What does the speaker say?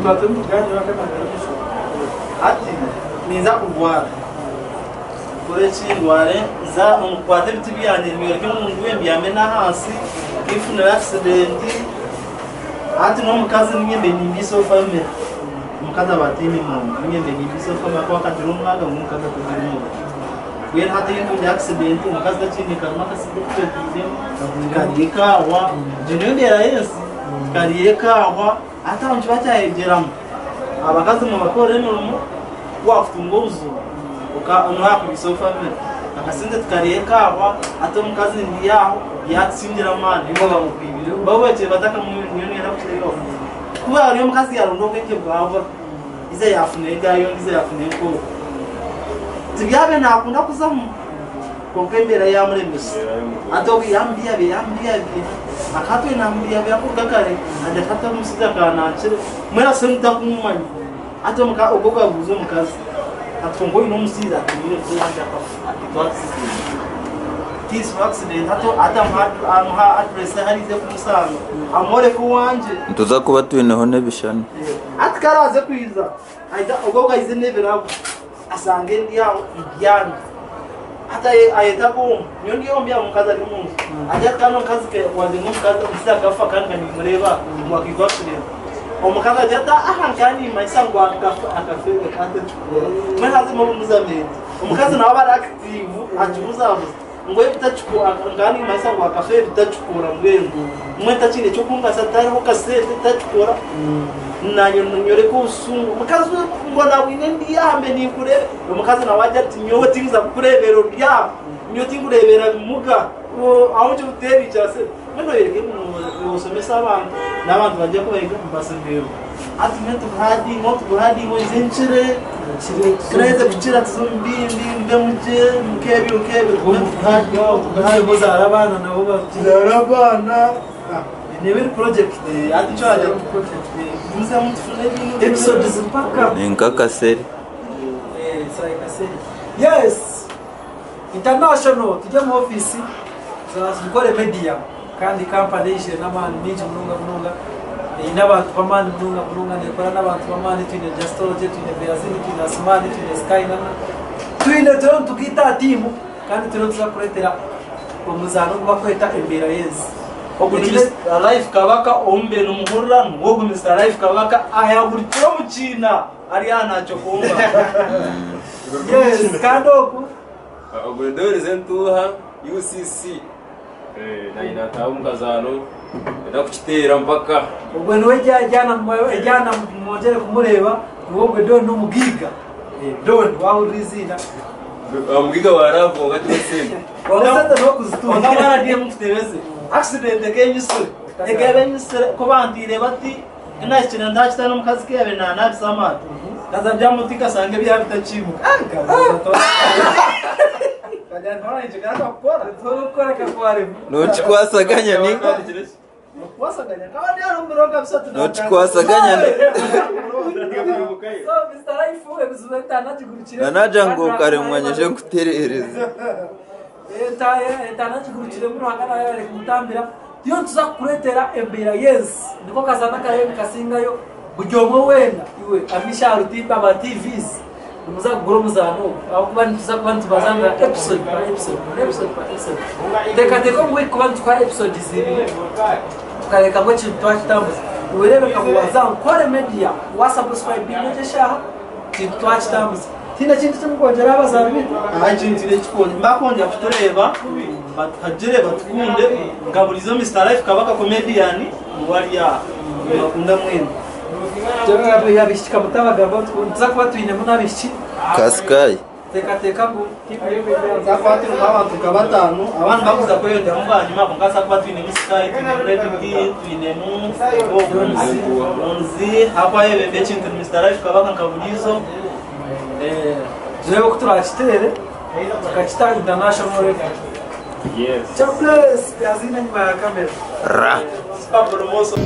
Twaba turi nitugaaniira akamara k'eizooba. Hati ninza kurwara nkore ki ndware nza nkwate ebiti byangye mbyoreke omu nju mbyame n'ahansi nfunire accident hati n'omukazi niinye mbe nimbiisaho family omukazi aba ataine murimo niinye mbe nimbiisaho family ahakuba akagira omwaga ngu omukazi atagira omurimo mbwenu hati ntunga accident omukazi takiine karimo akasente aku twetwiremu kariyo ekahwa egyo niyo mbeera y'ensi kariyo ekahwa. Hati aho nikiba kyayegyeramu abakazi nibakorera emirimo ku wakutunga obuzibu noha kubiisaho family akasente tukariha ekahwa hati omukazi ndi aho yatusingira amaani babakire batakamwibireho niyo kukireeba kuba hariyo omukazi yaronda obwengye bwabura ize yafuna egaari ondiijo yafuna enkoko tibyabe nakunda kuzamu kwonka embeera yamuremesa hati obu yamubiyabya yamubiyabya akatwe namubiyabya kuruga kare agira hati omushaija akanankire mbwenu ase mutakumumanya hati ogwo gwabuuza omukazi ati kwonka oine omushaija ati nyine omushaija wangye akafa ati accident peaceful accident hati amuha address ahu arize kumusanga amworeke owangye. Nituza kuba twineho n'ebishushani. Hati karaze kwiza ogwo gaize n'ebirabo asanga endi aho mbyami hati ayeta ab'omu nyowe ndi aho mbyami omukazi ari omu nju agira ati kandi omukazi wangye n'omukazi omushaija akafa kandi nka nimureeba ngu akaitwa accident omukazi agira ati aha nkaba nimanyisa ngu akafa akafeereka hati ekikukora mbwenu haza mubuzamenti omukazi nawe aba ari active akibuzabuza ngu nkaba nimanyisa ngu akafa ebitakikora mbwenu mbwenu takiine ekyokungasa tariho kasente takikora nanye nyoreka obusungu omukazi ngu nabwine ndi aha mbe ninkureebe omukazi nawe agira ati nyowe tinkuza kukureebera ori aha nyowe tinkureebera bimuga aho nkikutebikyira se mbwenu oyereke ngu nosomesa abantu n'abantu bajya kubahiga nibasemererwa hati mbwenu tuguhadinga tuguhadinga oize nkire turaheza kukira tuze omu bindi mbe mugye nk'ebyo nk'ebyo tugume tuguhadinga. Muzaara abaana nabo tuzaara abaana nebiri project hati kyajya tugumizemu tufune ebindi episodes mpaka. Ni nk'akaseri. It's like a series. Yes, international tujye mu office dukore media kandi company eyijire n'amaani mingi munonga munonga eine abantu b'amaani munonga munonga nekora n'abantu b'amaani twine Justology, twine Beazini, twine Asmani, twine Sky nana twine turiho nitugiita aha tiimu kandi turiho tuza kureetera omuzaano ogu bakweta embeera y'ensi. Ogu ni Mr Life Kabaka ombe nimuhurira niwe ogu Mr Life Kabaka ayagurukire omu kiina ari aha nacokomba. Yes, kandi ogu Ogu ni Doris Entuuha UCC naanye naataaha omu kazaano nenda kukiteera mpaka. Ogwe niwe ejyana mwongyere kumureeba niwe ogwe Don n'omugaiga. Don wahurira eiziina. Omugiga wa love kwonka tiwe sente. Sente n'okuzitunga. Kwonka mwana mukutebeze accident ekenyisire ekaba enyisire ku bantiire bati enahikire ndakita n'omukazi keyabe nanabisa amaato kaza byamuti kasanga ebyaha bitakiimuka Nokikwasaganya ni nokikwasaganya So Mr. Life ebizibu etanagigurukire. Nanaja ngu karemwa nyeje nkuterereze. Etanagigurukire Ruhanga nawe ari kumutambira iyo tuza kukuretera embeera y'ensi niko kazana karebe kasingayo buri omwe weena iwe amisha aha rutimba aba TVs nimuza kugura omuzaano ogu ahakuba nituza kuba nitubazanira episode per episode per episode per episode teekateeka omu week kuba nitukuha episode zibiri tukareka ngu ekintu twakitambuza iwe ngu waza Nkore Media wasubscribinga egyo eshaaha kintu twakitambuza tiine kintu kimukongera abazaani bitu. Aha ekintu nekikongera bakongera kutureeba batuhagire batukunde nka burizo Mr Life Kabaka comedian niwe ari aha bakunda mwena. Abishiki kamutabagamba tuza kuba twinemu n'abishiki. Kasikayi. Teekateeka ngu Nzakuba turimu abantu nka batano abandi bakuza kweyongyeramu bwanyuma kwonka haza kuba twinemu Sky, twinemu Red B, twinemu Onzi hakwayebembe ekintu ni Mr Life Kabaka nka burizo. Turebe oku turakiteere tukakita international level. Yes. Chaplace yazina nyuma ya kamera. Ra. Pablo Moso.